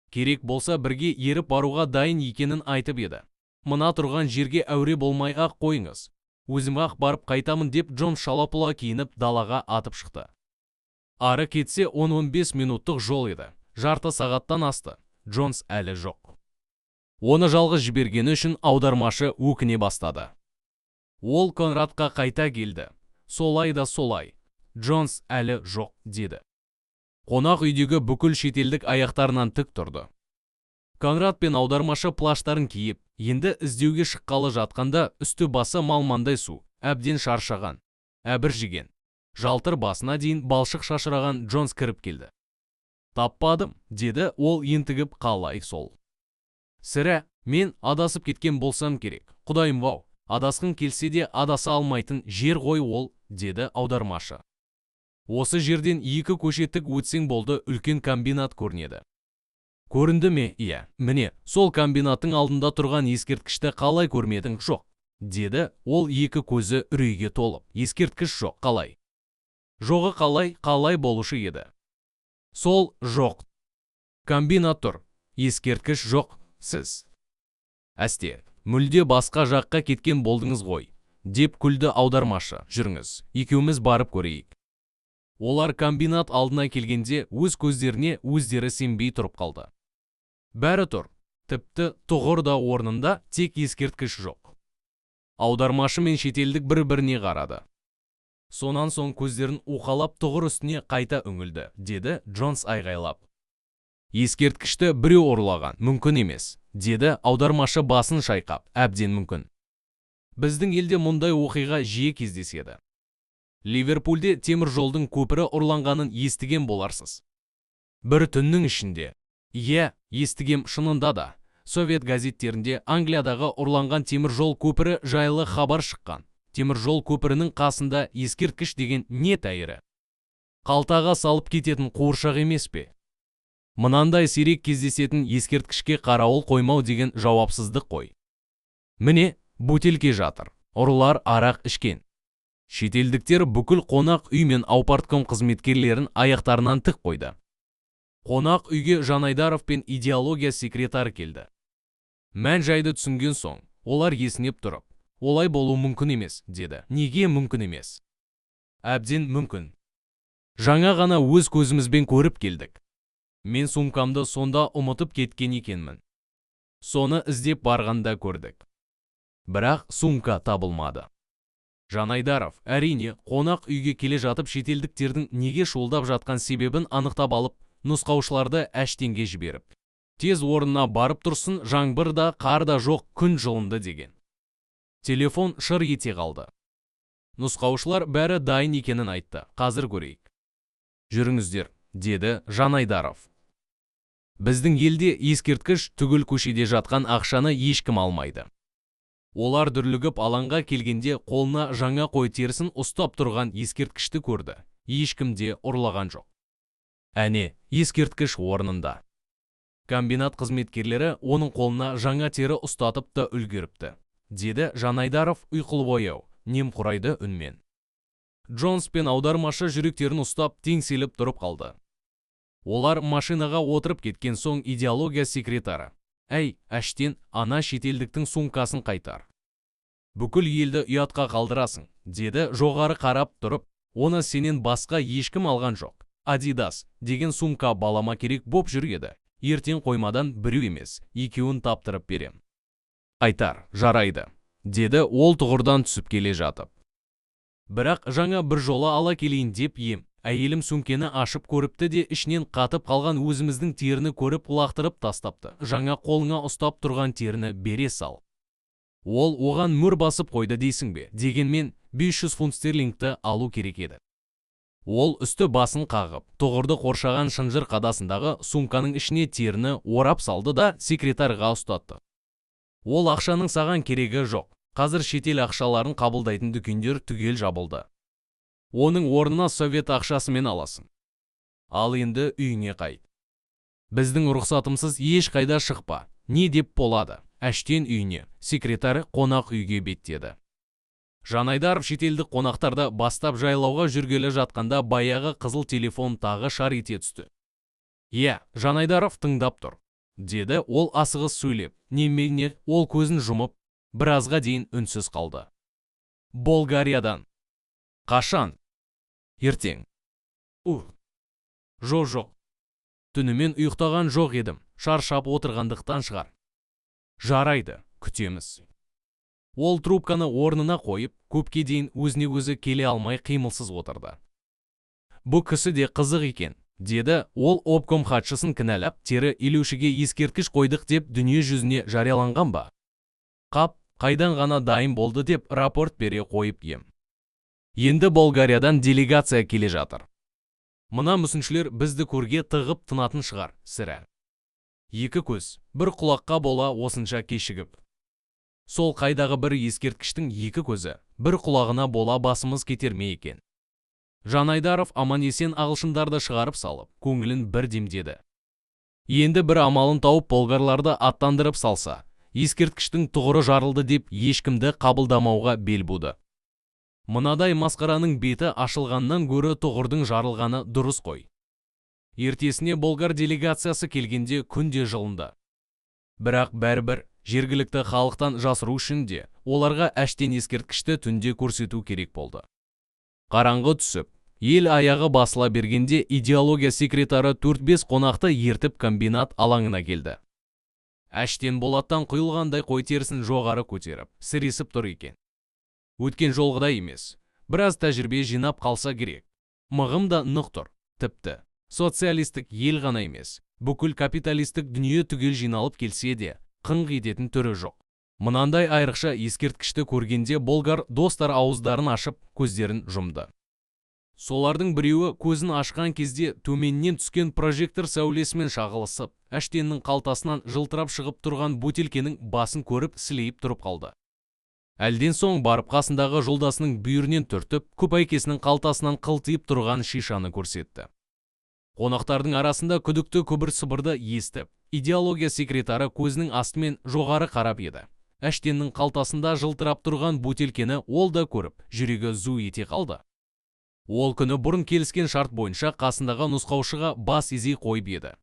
Керек болса, бірге еріп баруға дайын екенін айтып еді. «Мына тұрған жерге әуре болмай-ақ қойыңыз. Өзім-ақ барып қайтамын», деп Джон шала-пұла киініп далаға атып шықты. Ары кетсе 10-15 минуттық жол еді. Жарты сағаттан асты. Джонс әлі жоқ. Оны жалғыз жібергені үшін аудармашы өкіне бастады. Ол Конрадқа қайта келді. «Солай да солай. Джонс әлі жоқ», – деді. Қонақ үйдегі бүкіл шетелдік аяқтарынан тік тұрды. Конрад пен аудармашы плаштарын киіп, енді іздеуге шыққалы жатқанда үсті басы малмандай су, әбден шаршаған, әбіржіген, жалтыр басына дейін балшық шашыраған Джонс кіріп келді. «Таппадым», – деді ол ентігіп. «Қалай сол? Сірә, мен адасып кеткен болсам керек. Құдайым ау, адасқың келсе де адаса алмайтын жер ғой ол», – деді аудармашы. «Осы жерден екі көше тік өтсең болды, үлкен комбинат көрінеді». «Көрінді ме?» «Иә, міне, сол комбинаттың алдында тұрған ескерткішті қалай көрмедің?» «Жоқ», – деді ол екі көзі үрейге толып. «Ескерткіш жоқ». «Қалай?» «Жоғы қалай, қалай болушы еді? Сол жоқ. Комбинат тұр, ескерткіш жоқ. Сіз әсте мүлде басқа жаққа кеткен болдыңыз ғой», – деп күлді аудармашы. «Жүріңіз, екеуміз барып көрейік». Олар комбинат алдына келгенде өз көздеріне өздері сенбей тұрып қалды. Бәрі тұр, тіпті тұғыр да орнында, тек ескерткіш жоқ. Аудармашы мен шетелдік бір-біріне қарады. Сонан соң көздерін уқалап, тұғыр үстіне қайта үңілді. Деді Джонс айғайлап. «Ескерткішті біреу ұрлаған». «Мүмкін емес», – деді аудармашы басын шайқап. «Әбден мүмкін. Біздің елде мұндай оқиға жиі кездеседі. Ливерпульде темір жолдың көпірі ұрланғанын естіген боларсыз. Бір түннің ішінде». «Иә, естігем. Шынында да, совет газеттерінде Англиядағы ұрланған темір жол көпірі жайлы хабар шыққан. Темір жол көпірінің қасында ескерткіш деген не тәйірі? Қалтаға салып кететін қуыршақ емес пе? Мынандай сирек кездесетін ескерткішке қарауыл қоймау деген жауапсыздық қой. Міне, бөтелке жатыр. Ұрылар арақ ішкен». Шетелдіктер бүкіл қонақ үй мен аупартком қызметкерлерін аяқтарынан тік қойды. Қонақ үйге Жанайдаров пен идеология секретары келді. Мән жайды түсінген соң, олар есінеп тұрып: «Олай болу мүмкін емес», – деді. «Неге мүмкін емес?» «Әбден мүмкін. Жаңа ғана өз көзімізбен көріп келдік. Мен сумкамды сонда ұмытып кеткен екенмін. Соны іздеп барғанда көрдік. Бірақ сумка табылмады». Жанайдаров, әрине, қонақ үйге келе жатып шетелдіктердің неге шуылдап жатқан себебін анықтап алып, нұсқаушыларды әштенге жіберіп, тез орнына барып тұрсын, жаңбыр да, қар да жоқ, күн жылынды деген. Телефон шыр ете қалды. Нұсқаушылар бәрі дайын екенін айтты. «Қазір көрейік. Жүріңіздер», – деді Жанайдаров. «Біздің елде ескерткіш түгіл, көшеде жатқан ақшаны ешкім алмайды». Олар дүрлігіп алаңға келгенде қолына жаңа қой терісін ұстап тұрған ескерткішті көрді. Ешкім де ұрлаған жоқ. Әне, ескерткіш орнында. Комбинат қызметкерлері оның қолына жаңа тері ұстатып та үлгеріпті, деді Жанайдаров ұйқылы-ояу, немқұрайды үнмен. Джонс пен аудармашы жүректерін ұстап, теңселіп тұрып қалды. Олар машинаға отырып кеткен соң идеология секретары: «Әй, әштен, ана шетелдіктің сумкасын қайтар. Бүкіл елді ұятқа қалдырасың», – деді жоғары қарап тұрып. «Оны сенен басқа ешкім алған жоқ. Адидас деген сумка балама керек боп жүр еді. Ертең қоймадан біреу емес, екеуін таптырып берем». «Айтар, жарайды», – деді ол тұғырдан түсіп келе жатып. «Бірақ жаңа бір жола ала келейін деп ем. Әйелім сөмкені ашып көріпті де, ішінен қатып қалған өзіміздің теріні көріп, лақтырып тастапты. Жаңа қолыңа ұстап тұрған теріні бере сал. Ол оған мөр басып қойды дейсің бе? Дегенмен 500 фунт стерлингті алу керек еді». Ол үсті басын қағып, тұғырды қоршаған шынжыр қадасындағы сумканың ішіне теріні орап салды да, секретарьға ұстатты. «Ол ақшаның саған керегі жоқ. Қазір шетел ақшаларын қабылдайтын дүкендер түгел жабылды. Оның орнына совет ақшасымен аласың. Ал енді үйіңе қайт. Біздің рұқсатымсыз ешқайда шықпа». Не деп болады? Әштен үйіне, секретарь қонақ үйге беттеді. Жанайдаров шетелдік қонақтарды бастап жайлауға жүргелі жатқанда баяғы қызыл телефон тағы шар ете түсті. «Иә, Жанайдаров тыңдап тұр», – деді ол асығыс сөйлеп. «Немене?» Ол көзін жұмып, біразға дейін үнсіз қалды. «Болгариядан. Қашан?» «Ертең. У, жоқ, жоқ. Түнімен ұйықтаған жоқ едім, шаршап отырғандықтан шығар». Жарайды, күтеміз. Ол трубканы орнына қойып, көпке дейін өзіне өзі келе алмай қимылсыз отырды. Бұл кісі де қызық екен, деді ол обком хатшысын кінәлап, тері илеушіге ескерткіш қойдық деп дүние жүзіне жарияланған ба? Қап, қайдан ғана дайын болды деп рапорт бере қойып ем. Енді Болгариядан делегация келе жатыр. Мына мүсіншілер бізді көрге тығып тынатын шығар, сірә. Екі көз, бір құлаққа бола осынша кешігіп. Сол қайдағы бір ескерткіштің екі көзі, бір құлағына бола басымыз кетер ме екен? Жанайдаров аман-есен ағылшындарды шығарып салып, көңілін бір демдеді. Енді бір амалын тауып болгарларды аттандырып салса, ескерткіштің тұғыры жарылды деп ешкімді қабылдамауға бел буды. Мынадай масқараның беті ашылғаннан гөрі тұғырдың жарылғаны дұрыс қой. Ертесіне болгар делегациясы келгенде күн де жылынды. Бірақ бәрібір жергілікті халықтан жасыру үшін де оларға әштен ескерткішті түнде көрсету керек болды. Қараңғы түсіп, ел аяғы басыла бергенде идеология секретары 4-5 қонақты ертіп комбинат алаңына келді. Әштен болаттан құйылғандай қой терісін жоғары көтеріп, сіресіп тұр екен. Өткен жолғыдай емес, біраз тәжірибе жинап қалса керек. Мығым да нық тұр, тіпті социалистік ел ғана емес, бүкіл капиталистік дүние түгел жиналып келсе де, қыңқ ететін түрі жоқ. Мынандай айрықша ескерткішті көргенде болгар достар ауыздарын ашып, көздерін жұмды. Солардың біреуі көзін ашқан кезде төменнен түскен прожектор сәулесімен шағылысып, әштеннің қалтасынан жылтырап шығып тұрған бөтелкенің басын көріп сілейіп тұрып қалды. Әлден соң барып қасындағы жолдасының бүйірінен түртіп, күпәйкесінің қалтасынан қылтиып тұрған шишаны көрсетті. Қонақтардың арасында күдікті күбір-сыбырды естіп, идеология секретары көзінің астымен жоғары қарап еді. Әштеннің қалтасында жылтырап тұрған бөтелкені ол да көріп, жүрегі зу ете қалды. Ол күні бұрын келіскен шарт бойынша қасындағы нұсқаушыға бас изей қойып еді.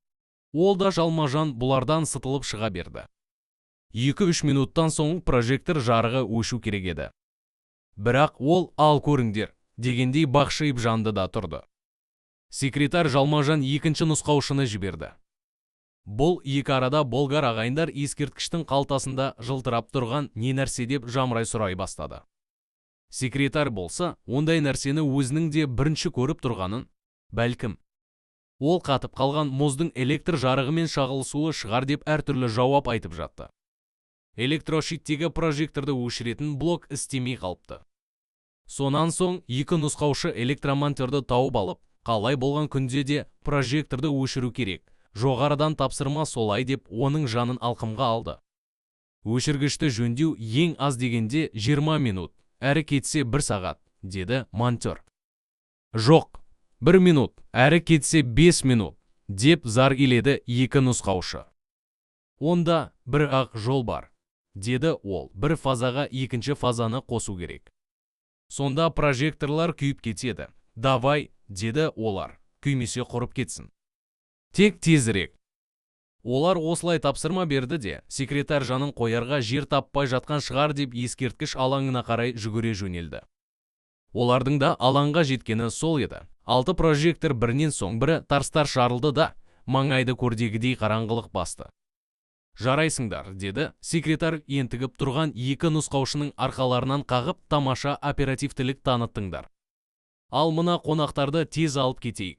Ол да жалма-жан бұлардан сытылып шыға берді. 2-3 минуттан соң прожектор жарығы өшу керек еді. Бірақ ол ал көріңдер дегендей бақшиып жанды да тұрды. Секретарь жалма-жан екінші нұсқаушыны жіберді. Бұл екі арада болгар ағайындар ескерткіштің қалтасында жылтырап тұрған не нәрсе деп жамырай сұрай бастады. Секретарь болса, ондай нәрсені өзінің де бірінші көріп тұрғанын, бәлкім, ол қатып қалған мұздың электр жарығымен шағылысуы шығар деп әртүрлі жауап айтып жатты. Электрощиттегі прожекторды өшіретін блок істемей қалыпты. Сонан соң екі нұсқаушы электромонтерді тауып алып, қалай болған күнде де прожекторды өшіру керек, жоғарыдан тапсырма солай деп оның жанын алқымға алды. Өшіргішті жөндеу ең аз дегенде 20 минут, әрі кетсе 1 сағат, деді монтер. Жоқ, 1 минут, әрі кетсе 5 минут, деп зар иледі екі нұсқаушы. Онда бір ақ жол бар, деді ол, бір фазаға екінші фазаны қосу керек. Сонда прожекторлар күйіп кетеді. Давай, деді олар, күймесе құрып кетсін. Тек тезірек. Олар осылай тапсырма берді де, секретарь жанын қоярға жер таппай жатқан шығар деп ескерткіш алаңына қарай жүгіре жөнелді. Олардың да алаңға жеткені сол еді. 6 прожектор бірінен соң бірі тарс-тарс жарылды да, маңайды көрдегідей қараңғылық басты. Жарайсыңдар, деді секретарь ентігіп тұрған екі нұсқаушының арқаларынан қағып, тамаша оперативтілік таныттыңдар. Ал мына қонақтарды тез алып кетейік.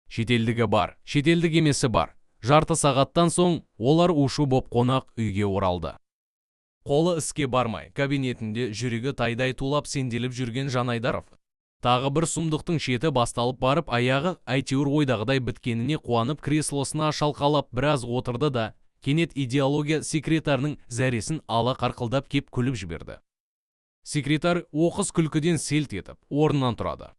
Шетелдігі бар, шетелдік емесі бар. Жарты сағаттан соң олар ушу боп қонақ үйге оралды. Қолы іске бармай, кабинетінде жүрегі тайдай тулап сенделіп жүрген Жанайдаров. Тағы бір сұмдықтың шеті басталып барып, аяғы әйтеуір ойдағыдай біткеніне қуанып креслосына шалқалап біраз отырды да, кенет идеология секретарының зәресін ала қарқылдап кеп күліп жіберді. Секретарь оқыс күлкіден селт етіп, орнынан тұрады.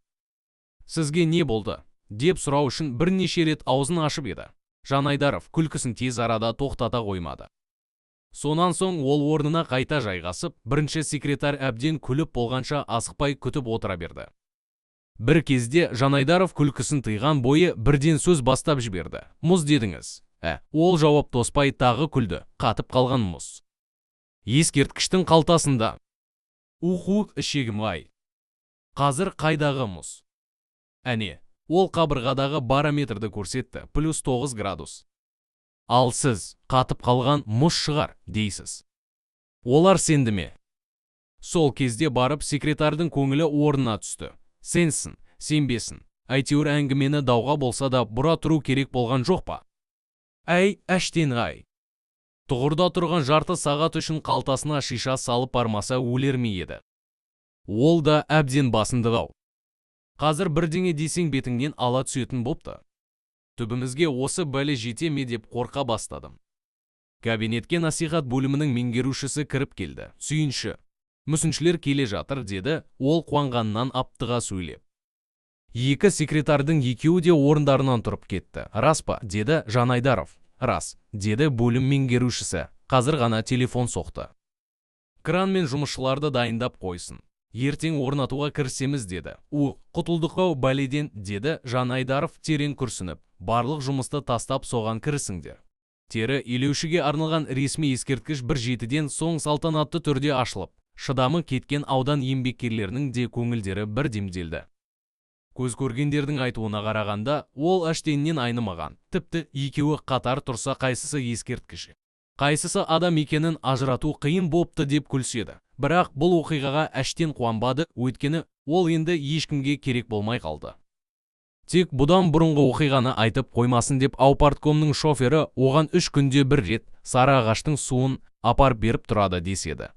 Сізге не болды? Деп сұрау үшін бірнеше рет аузын ашып еді. Жанайдаров күлкісін тез арада тоқтата қоймады. Сонан соң ол орнына қайта жайғасып, бірінші секретарь әбден күліп болғанша асықпай күтіп отыра берді. Бір кезде Жанайдаров күлкісін тыйған бойы бірден сөз бастап жіберді. Мұз дедіңіз. Ол жауап тоспай тағы күлді, қатып қалған мұз. Ескерткіштің қалтасында. Уху, ішегім ай. Қазір қайдағы мұз? Әне, ол қабырғадағы барометрді көрсетті, плюс 9 градус. Ал сіз қатып қалған мұз шығар дейсіз. Олар сенді ме? Сол кезде барып секретардың көңілі орнына түсті. Сенсін, сенбесін, әйтеуір әңгімені дауға болса да бұра тұру керек болған жоқ па? Әй, әштен-ай. Тұғырда тұрған жарты сағат үшін қалтасына шиша салып бармаса өлер ме еді? Ол да әбден басынды-ау. Қазір бірдеңе десең бетіңнен ала түсетін бопты. Түбімізге осы бәле жете ме деп қорқа бастадым. Кабинетке насихат бөлімінің меңгерушісі кіріп келді. Сүйінші. Мүсіншілер келе жатыр, деді ол қуанғаннан аптыға сөйлеп. Екі секретардың екеуі де орындарынан тұрып кетті. Рас па, деді Жанайдаров. Рас, деді бөлім меңгерушісі. Қазір ғана телефон соқты. Кран мен жұмысшыларды дайындап қойсын. Ертең орнатуға кірісеміз, деді. У, құтылдық-ау бәледен, деді Жанайдаров терең күрсініп. Барлық жұмысты тастап соған кірісіңдер. Тері илеушіге арналған ресми ескерткіш бір жетіден соң салтанатты түрде ашылып, шыдамы кеткен аудан еңбеккерлерінің де көңілдері бір демделді. Көз көргендердің айтуына қарағанда, ол әштеннен айнымаған. Тіпті екеуі қатар тұрса қайсысы ескерткіш, қайсысы адам екенін ажырату қиын бопты деп күлседі. Бірақ бұл оқиғаға әштен қуанбады, өйткені ол енді ешкімге керек болмай қалды. Тек бұдан бұрынғы оқиғаны айтып қоймасын деп аупарткомның шофері оған 3 күнде бір рет сары ағаштың суын апарып беріп тұрады деседі.